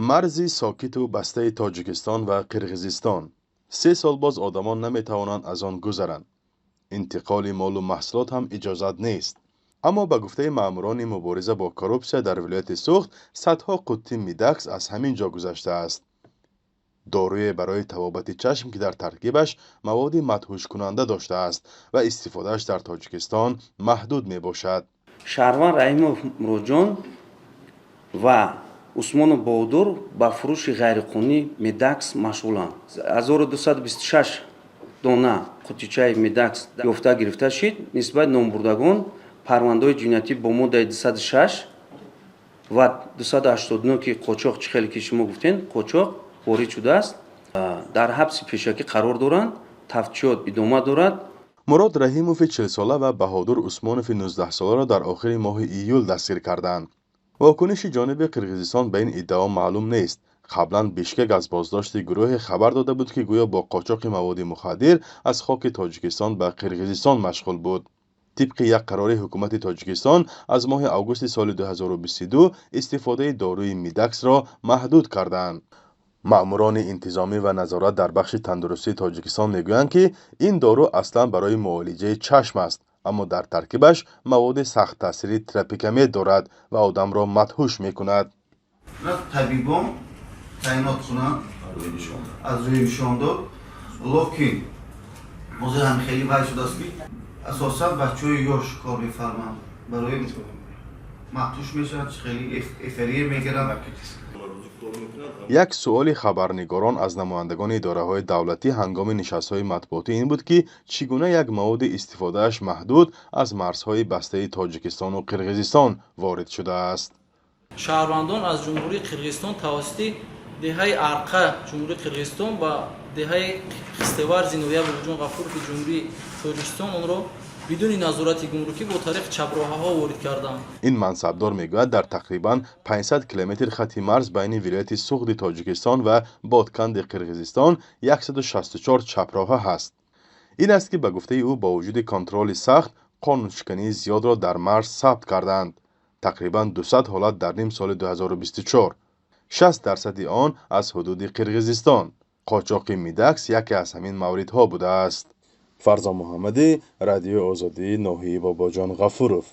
Марзи сокиту бастаи Тоҷикистон ва Қирғизистон. 3 сол боз одамон наметавонанд аз он гузаранд. Интиқоли молу маҳсулот ҳам иҷозат нест. Аммо ба гуфтаи маъмурони мубориза бо коррупсия дар вилояти Суғд, садҳо қуттӣ Мидакс аз ҳамин ҷо гузаштааст, доруе барои табобати чашм, ки дар таркибаш маводи мадҳушкунанда доштааст ва истифодааш дар Тоҷикистон маҳдуд мебошад. Шаҳрванд Раҳимов Муроҷон ва Усмонов Баҳодур ба фурӯши ғайриқонунӣ Медакс машғуланд. 1226 дона қуттичаи Медакс ёфта гирифта шид. Нисбати номбурдагон парвандаҳои ҷиноятӣ бо моддаи 206 ва 289, ки қочоқ, чӣ хеле ки шумо гуфтем, қочоқ ворид шудааст, дар ҳабси пешакӣ қарор доранд. Тафтишот идома дорад. Мурод Раҳимови 40-сола ва Баҳодур Усмонови 19-соларо дар охири моҳи июл дастгир карданд. Вокуниши ҷониби Қирғизистон ба ин иддао маълум нест. Қаблан Бишкек аз боздошти гурӯҳе хабар дода буд, ки гӯё бо қочоқи маводи мухаддир аз хоки Тоҷикистон ба Қирғизистон машғул буд. Тибқи як қарори ҳукумати Тоҷикистон аз моҳи августи соли 2022 истифодаи доруи Мидаксро маҳдуд карданд. Маъмурони интизомӣ ва назорат дар бахши тандурустии Тоҷикистон мегӯянд, ки ин дору аслан барои муолиҷаи чашм аст, аммо дар таркибаш маводи сахттаъсири тропикамид дорад ва одамро мадҳуш мекунад. Табибон таъйинот кунанд аз рӯи нишондод, лекин ҳозир ҳам хеле вай шудааст, ки асосан бачаҳои ёш кор мефарманд, барои мадҳуш мешаванд, хеле эйфория мегиранд. Як суоли хабарнигорон аз намояндагони идораҳои давлатӣ ҳангоми нишастҳои матбуотӣ ин буд, ки чӣ гуна як маводи истифодааш маҳдуд аз марзҳои бастаи Тоҷикистону Қирғизистон ворид шудааст. Шаҳрвандон аз Ҷумҳурии Қирғизистон тавассути деҳаи Арқа Ҷумҳурии Қирғизистон ба деҳаи Хистеварзи ноҳияи Бобоҷон Ғафурови Ҷумҳурии Тоҷикистон онро бидуни назорати гумрукӣ бо тариқи чаброҳаҳо ворид карданд. Ин мансабдор мегӯяд, дар тақрибан 500 километр хати марз байни вилояти Суғди Тоҷикистон ва Ботканди Қирғизистон 164 чаброҳа ҳаст. Ин аст, ки ба гуфтаи ӯ, бо вуҷуди контроли сахт, қонуншикании зиёдро дар марз сабт кардаанд, тақрибан 200 ҳолат дар ним соли 2024, 60 дарсади он аз ҳудуди Қирғизистон. Қочоқи Мидакс яке аз ҳамин мавридҳо будааст. Фарзон Муҳаммадӣ, Радиои Озодӣ, ноҳияи Бобоҷон Ғафуров.